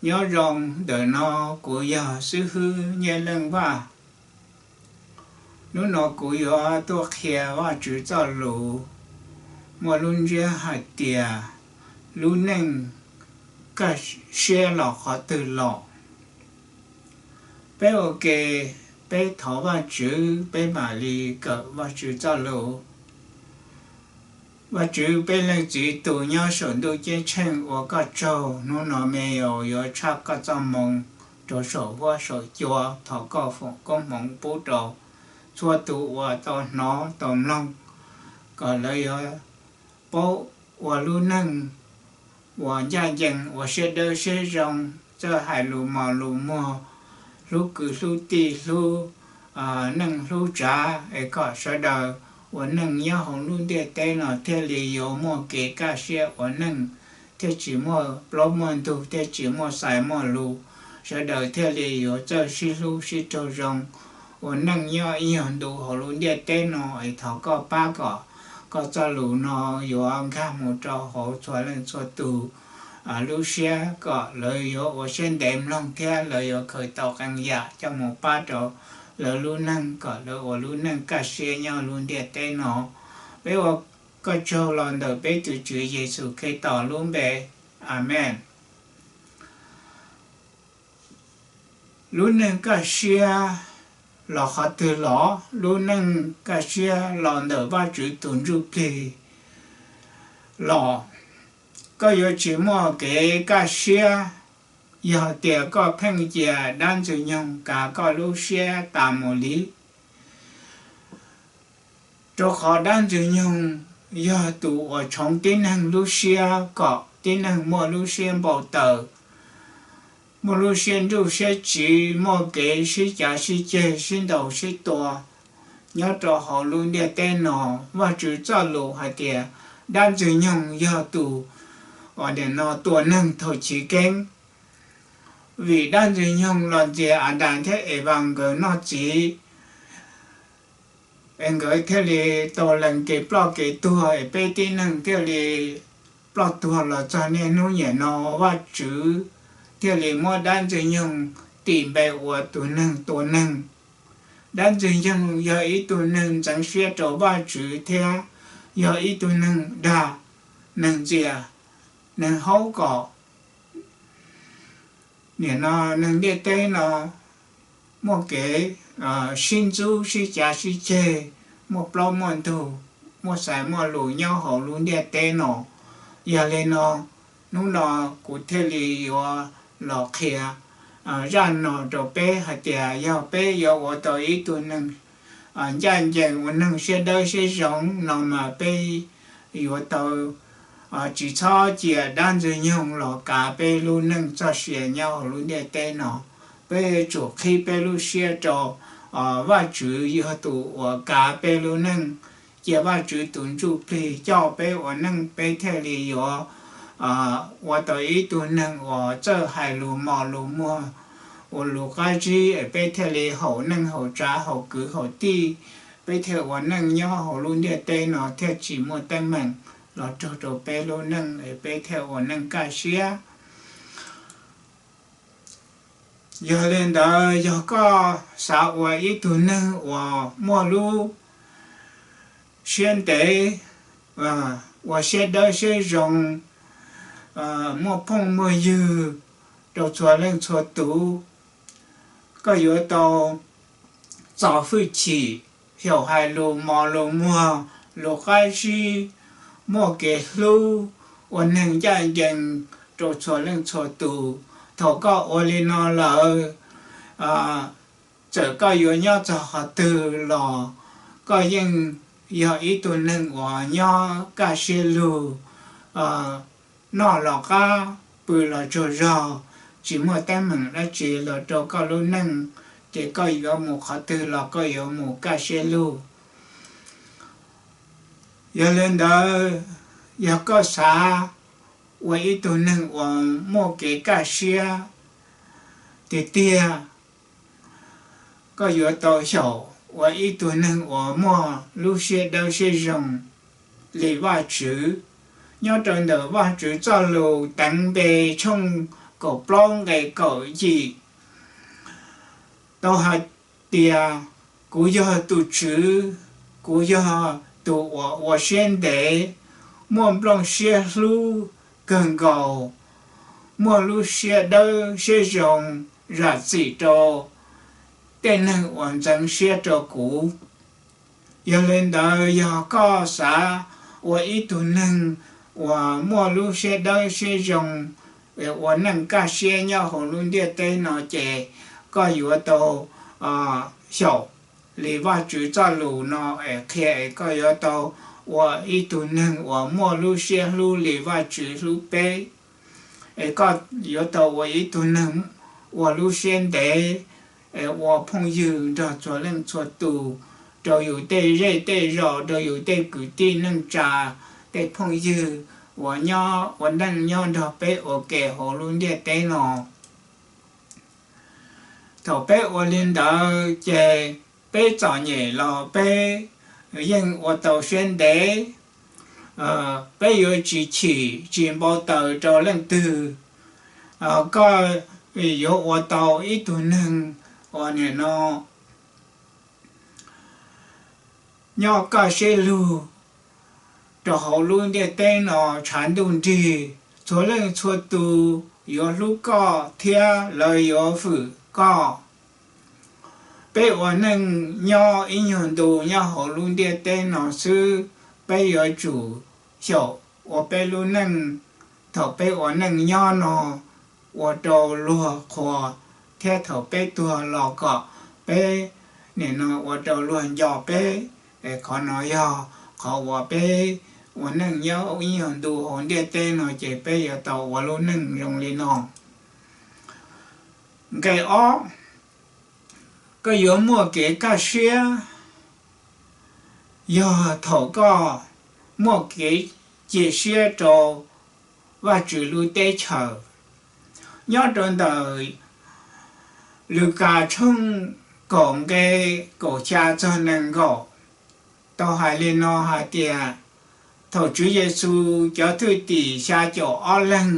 Nyob zoo, ntawm no kuv yog xib hwb Nyiaj Leej Vaj. Hnub no kuv yuav tuaj qhia Vajtswv txoj lus muaj lub ntsiab hais tias lub neej kaj siab los qhov twg los. Peb ua ke, peb thov Vajtswv, peb mam li kawm Vajtswv txoj lus. Vajtswv, peb leej txiv tus nyob saum ntuj ceeb tsheej, ua koj tsaug hnub no me nyuam yuav tshaj koj txoj moo rau saum huab saum cua. Thov koj foom koob hmoov pub rau txhua tus uas tau hnov tau mloog, kom lawv yuav paub ua lub neej uas ncaj ncees, ua siab dawb siab zoo, txawj hais lus mos lus muag, hlub kwv hlub tij, hlub neej hlub tsav, es kom sawv daws ua neej nyob hauv lub ntiaj teb no thiaj li yuav muaj kev kaj siab ua neej, thiaj tsis muaj plaub muaj ntug, thiaj tsis muaj xais muaj lus, sawv daws thiaj li yuav txawj sib hlub sib raug zoo ua neej nyob ib nyuag ntu hauv lub ntiaj teb no. Es thov koj pab kom koj txoj lus no yuav nkag mus rau hauv txhua leej txhua tus lub siab, kom lawv yuav ua siab ntev mloog thiab lawv yuav khaws tau qee yam coj mus pab rau lawv lub neej, kom lawv ua lub neej kaj siab nyob lub ntiaj teb no. Peb ua koj tsaug los ntawm peb tus Tswv Yexus Khetos lub npe, Amees. Lub neej kaj siab los qhov twg los? Lub neej kaj siab los ntawm Vajtswv tus Ntsuj Plig los. Koj yuav tsis muaj kev kaj siab yog tias koj pheej cia dab Ntxwg Nyoog kav koj lub siab tas mus li. Rau qhov dab Ntxwg Nyoog yog tus uas tshoov tib neeg lub siab kom tib neeg muaj lub siab npau taws, muaj lub siab nruj siab tsiv, muaj kev sib cav sib ceg, sib ntaus sib tua nyob rau hauv lub ntiaj teb no. Vajtswv txoj lus hais tias dab Ntxwg Nyoog yog tus uas nim no tua neeg thaum chiv keeb. Vim dab Ntxwg Nyoog los ntxias Adas thiab Evas nkawd noj txiv, es nkawd thiaj li tau lees kev ploj kev tuag, es peb tib neeg thiaj li ploj tuag los txog niaj hnub niam no. Vajtswv thiaj li muab dab Ntxwg Nyoog tis npe ua tus neeg tua neeg. Dab Ntxwg Nyoog yog ib tug neeg ntxeev siab rau Vajtswv thiab yog ib tug neeg dag, neeg ntxias, neeg haub kom nim no neeg ntiaj teb no muaj kev sib ntxub sib cav sib ceg, muaj plaub muaj ntug, muaj xais muaj lus nyob hauv lub ntiaj teb no. Yog li no, hnub no kuv thiaj li yuav los qhia zaj no rau peb hais tias yog peb yuav ua tau ib tug neeg ncaj ncees, ua neeg siab dawb siab zoo no mas peb yuav tau tsis txhob cia dab Ntxwg Nyoog los kav peb lub neej txoj sia nyob hauv lub ntiaj teb no. Peb yuav tsum qhib peb lub siab rau Vajtswv yog tus uas kav peb lub neej. Cia Vajtswv tus Ntsuj Plig coj peb ua neej, peb thiaj li yuav ua tau ib tug neeg uas txawj hais lus mos lus muag, ua lus qab zib, es peb thiaj li haum neej haum tsav, haum kwv haum tij, peb thiaj ua neej nyob hauv lub ntiaj teb no thiaj tsis muaj teeb meem los raug rau peb lub neej, es peb thiaj ua neej kaj siab. Yog li ntawd, yog koj xav ua ib tug neeg uas muaj lub siab ntev, ua siab dawb siab zoo, muaj phooj muaj ywg rau txhua leej txhua tus, koj yuav tau txo hwj chim, xyaum hais lus mos lus muag, lus qab zib, muaj kev hlub, ua neeg ncaj ncees rau txhua leej txhua tus. Thaum koj ua li no lawm, txawm koj yuav nyob txog qhov twg los koj yeej yog ib tug neeg uas nyob kaj siab lug, noj los qab, pw los tsaug zog, tsis muaj teeb meem dab tsi los rau koj lub neej, ces koj yuav mus qhov twg los koj yuav mus kaj siab lug. Yog li ntawd, yog koj xav ua ib tug neeg uas muaj kev kaj siab tiag tiag, koj yuav tau xyaum ua ib tug neeg uas muaj lub siab dawb siab zoo li Vajtswv. Nyob rau ntawm Vajtswv txoj lus teev npe tshooj kaum plaub nqe kaum yim tau hais tias, Kuv yog tus Tswv, kuv yog tus uas ua siab ntev, muaj nplooj siab hlub kawg nkaus, muaj lub siab dawb siab zoo zam txim rau tej neeg uas ntxeev siab rau kuv. Yog li ntawd, yog koj xav ua ib tug neeg uas muaj lub siab dawb siab zoo, ua neej kaj siab nyob hauv lub ntiaj teb no ces koj yuav tau xyaum li Vajtswv txoj lus no es qhia es koj yuav tau ua ib tug neeg uas muaj lub siab hlub li Vajtswv hlub peb. Es koj yuav tau ua ib tug neeg ua lub siab ntev, es ua phooj ywg nrog txhua leej txhua tus, rau yus tej zej tej zos, rau yus tej kwv tij neej tsa, tej phooj ywg uas nyob ua neej nyob nrog peb ua ke hauv lub ntiaj teb no. Thaum peb ua li ntawd ces peb txom nyem los peb yeej ua tau siab ntev. Peb yuav tsis chim tsis npau taws rau leej twg. Koj yuav ua tau ib tug neeg uas nim no nyob kaj siab lug rau hauv lub ntiaj teb no tshav ntuj nrig. Txhua leej txhua tus yuav hlub koj thiab lawv yuav hwm koj. Peb ua neej nyob ib nyuag ntu nyob hauv lub ntiaj teb no xwb, peb yuav tsum xyaum ua peb lub neej thaum peb ua neej nyob no ua rau luag qhuas, thiab thaum peb tuag los kom peb nim no ua rau luag nco peb. Es qhov no yog qhov uas peb ua neej nyob ib nyuag ntu hauv ntiaj teb no ces peb yuav tau ua lub neej zoo li no. Nqe ob, koj yuav muaj kev kaj siab yog thaum koj muaj kev cia siab rau Vajtswv lub teb chaws. Nyob rau ntawm Lukas tshooj kaum nqe kaum xya txog nees nkaum tau hais li no hais tias, thaum Tswv Yexus cov thwj tim xya caum ob leeg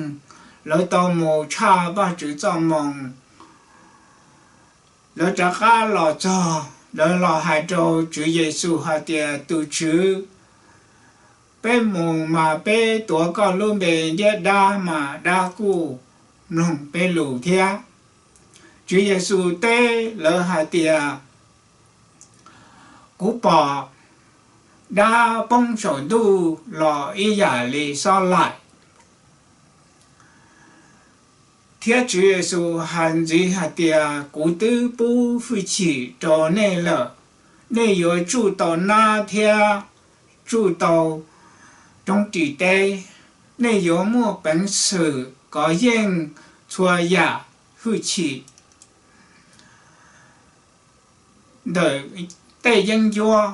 lawv tau mus tshaj Vajtswv txoj moo, lawv rov qab los txog, lawv los hais rau Tswv Yexus hais tias, Tus Tswv, peb mus mas peb tuav koj lub npe ntiab dab mas dab kuj mloog peb lus thiab. Tswv Yexus teb lawv hais tias, Kuv pom dab poob saum ntuj los ib yam li xob laim. Thiab Tswv Yexus hais ntxiv hais tias, Kuv twb pub hwj chim rau nej lawm, nej yuav tsuj tau nab thiab tsuj tau roob ris teb, nej yuav muaj peev xwm kov yeej txhua yam hwj chim ntawm tej yeeb ncuab.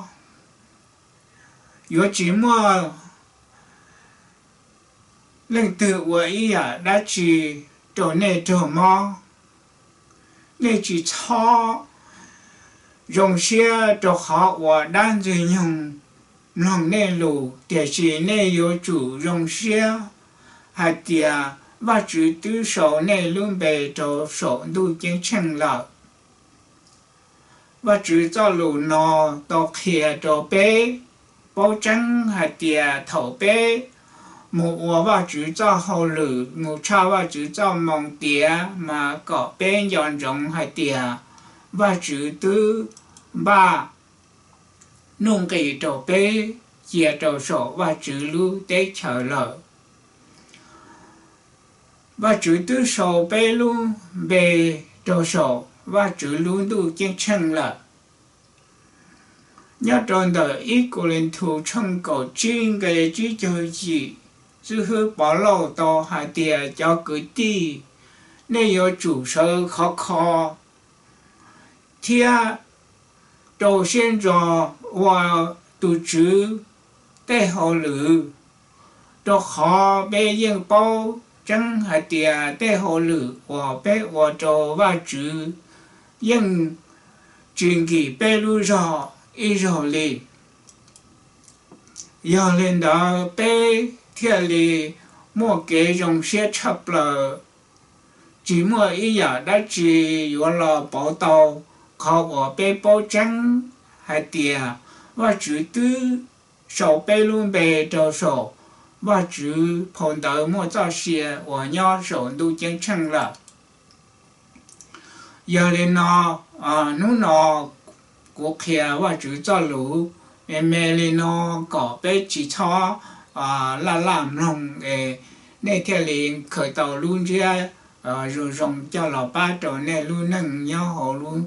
Yuav tsis muaj leej twg ua ib yam dab tsi rau nej raug mob. Nej tsis txhob zoo siab rau qhov uas dab ntxwg nyoog mloog nej lus, tiam sis nej yuav tsum zoo siab hais tias Vajtswv twb sau nej lub npe rau saum ntuj ceeb tsheej lawm. Vajtswv txoj lus no tau qhia rau peb paub tseeb hais tias thaum peb mus ua Vajtswv txoj hauj lwm, mus tshaj Vajtswv txoj moo tiav mas kom peb nco ntsoov hais tias Vajtswv twb npaj nuj nqis rau peb cia rau saum Vajtswv lub teb chaws lawm. Vajtswv twb sau peb lub npe rau saum Vajtswv lub ntuj ceeb tsheej lawm. Nyob rau ntawm ib Kauleethaus tshooj kaum tsib nqe tsib caug yim, xib hwb Povlauj tau hais tias, Cov kwv tij, nej yuav tsum sawv khov kho thiab rau siab ntso ua tus Tswv tej hauj lwm, rau qhov peb yeej paub tseeb hais tias tej hauj lwm uas peb ua rau Vajtswv yeej tsis nkim peb lub zog ib zaug li. Yog li ntawd peb thiaj li muaj kev zoo siab tshaj plaws tsis muaj ib yam dab tsi yuav los pauv tau qhov uas peb paub tseeb hais tias Vajtswv twb sau peb lub npe rau saum Vajtswv phau ntawv muaj txoj sia uas nyob saum ntuj ceeb tsheej lawm. Yog li no, hnub no kuv qhia Vajtswv txoj lus me me li no kom peb tsis txhob laj laj mloog es nej thiaj li khaws tau lub ntsiab zoo zoo coj los pab rau nej lub neej nyob hauv lub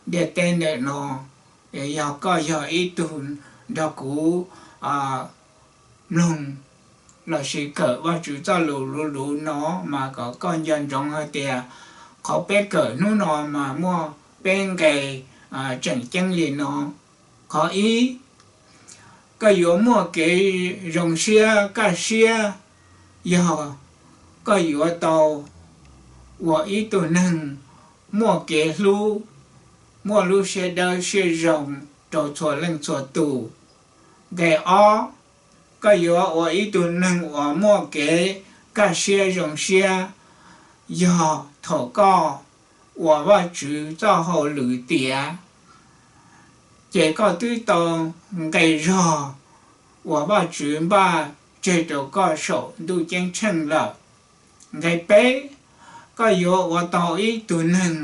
ntiaj teb ntawm no. Es yog koj yog ib tug nrog kuv mloog lossis kawm Vajtswv txoj lus luv luv no mas kom koj nco ntsoov hais tias qhov peb kawm hnub no mas muaj peb nqe tseem ceeb li no. Qhov ib, koj yuav muaj kev zoo siab kaj siab yog koj yuav tau ua ib tug neeg muaj kev hlub, muaj lub siab dawb siab zoo rau txhua leej txhua tus. Nqe ob, koj yuav ua ib tug neeg uas muaj kev kaj siab zoo siab yog thaum koj ua Vajtswv txoj hauj lwm tiav, ces koj twb tau nqe zog uas Vajtswv npaj tseg rau koj saum ntuj ceeb tsheej lawm. Nqe peb, koj yuav ua tau ib tug neeg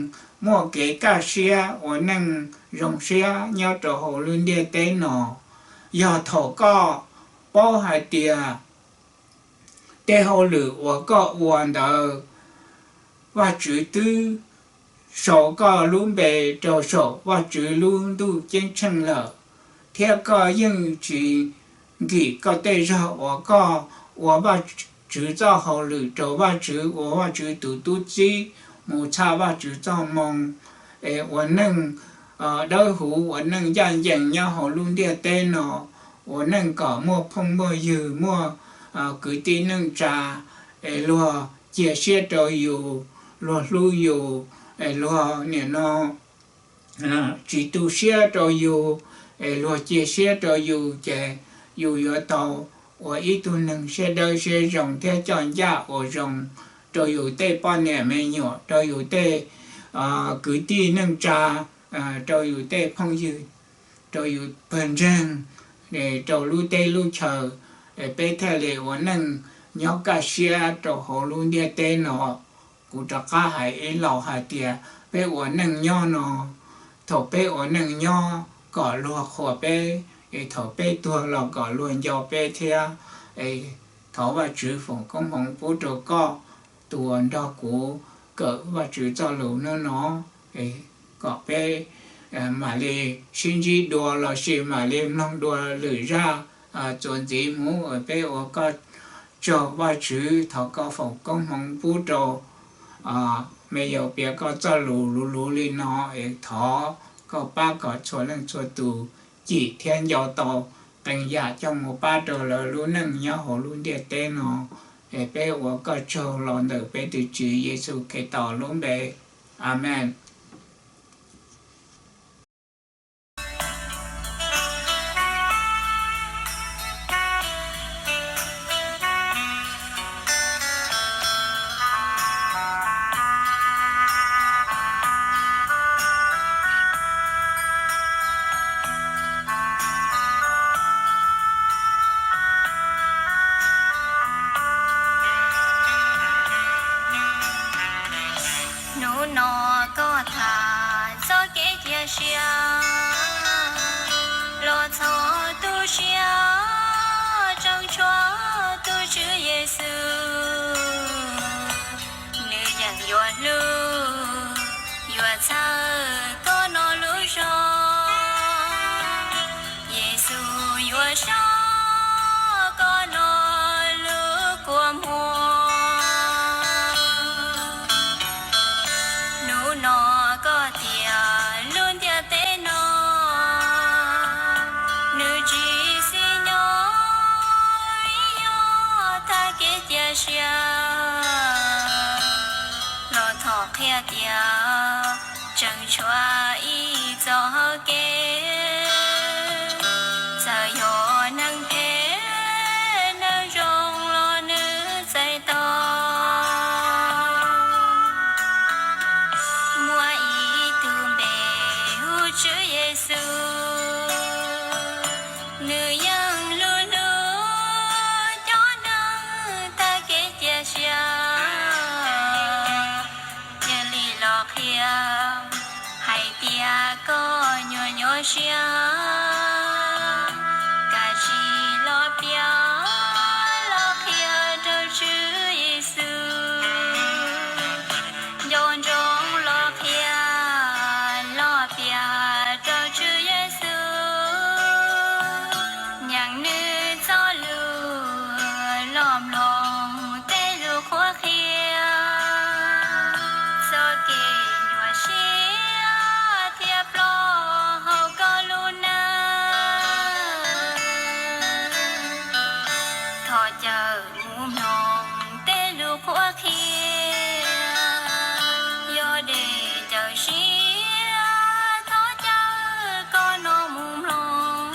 muaj kev kaj siab ua neej zoo siab nyob rau hauv lub ntiaj teb no yog thaum koj paub hais tias tej hauj lwm uas koj ua ntawd Vajtswv twb sau koj lub npe rau saum Vajtswv lub ntuj ceeb tsheej lawm, thiab koj yeej tsis nkim koj tej zog uas koj ua Vajtswv txoj hauj lwm rau Vajtswv ua Vajtswv tus tub txib mus txhaj Vajtswv txoj moo, es ua neej dawb huv ua neej ncaj ncees nyob hauv lub ntiaj teb no, ua neej kom muaj phooj muaj ywg muaj kwv tij neej tsa es luag cia siab rau yus, luag hlub yus, es luag nim no tsis tu siab rau yus, es luag cia siab rau yus ces yus yuav tau ua ib tug neeg siab dawb siab zoo thiab coj ncaj ua zoo rau yus tej poj niam me nyuam, rau yus tej kwv tij neej tsa, rau yus tej phooj ywg, rau yus pawg ntseeg, rau lub teb lub chaw, peb thiaj li ua neej nyob kaj siab rau hauv lub ntiaj teb no. Kuv rov qab hais ib los hais tias peb ua neej nyob no, thaum peb ua neej nyob kom luag qhuas peb, es thaum peb tuag los kom luag nco peb thiab. Es thov Vajtswv foom koob hmoov pub rau koj tus uas nrog kuv kawm Vajtswv txoj lus hnub no, kom peb mam li sib ntsib dua lossis mam li mloog dua lwm zaj txuas ntxiv mus, peb ua koj tsaug Vajtswv, thov koj foom koob hmoov pub rau me yaus piav koj txoj lus luv luv li no, es thov koj pab kom txhua leej txhua tus cim thiab nco tau qee yam coj mus pab rau lawv lub neej nyob hauv lub ntiaj teb no. Es peb ua koj tsaug los ntawm peb tus Tswv Yexus Khetos lub npe, Amees. Hnub no koj tham txoj kev cia siab los txog tu siab tseem tshuav tus Tswv Yexus, nws yeej yuav hlub, yuav txhawb koj no lub zog. Yexus yuav so koj no lub kua muag. Hnub no koj tias lub ntiaj teb no nws tsis xis nyob, vim yog tag kev cia qhuab qhia, yog dej cawm siab thov caw koj no mus mloog.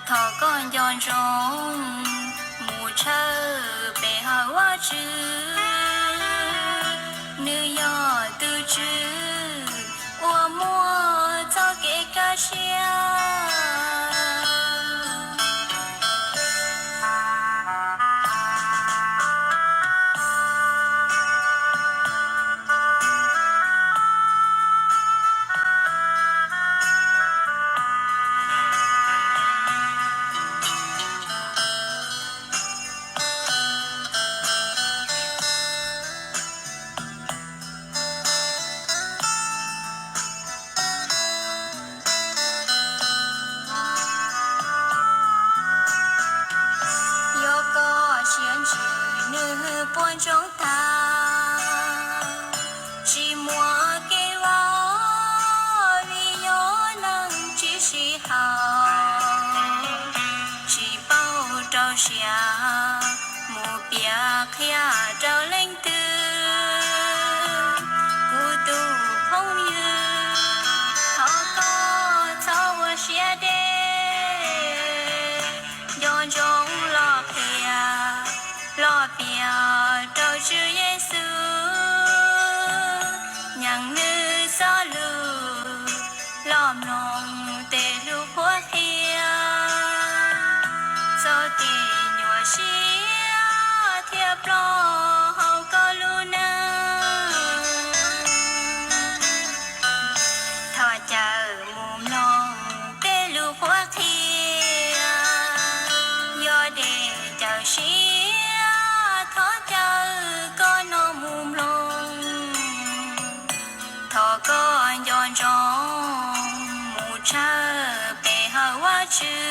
Thov koj nco ntsoov mus tshawb pe hawm Vajtswv, nws yog tus Tswv uas muaj txoj kev kaj siab. Yog koj siab ntsws nws puas ntsoov tag, tsis muaj kev vau vim yog neeg tsis sib haum, tsis paub rau siab mus piav qhia rau leej twg. Kuv tus phooj ywg, thov koj txhob ua siab deb, nco ntsoov los qhia, los piav rau Tswv Yexus, nyeem nws txoj lus, los mloog tej lus qhuab qhia, txoj kev nyuaj siab thiaj ploj hauv koj lub neej. Thov caw mus mloog tej lus qhuab qhia, yog dej cawm siab thov caw koj no mus mloog. Thov koj nco ntsoov mus tshawb pe hawm Vajtswv,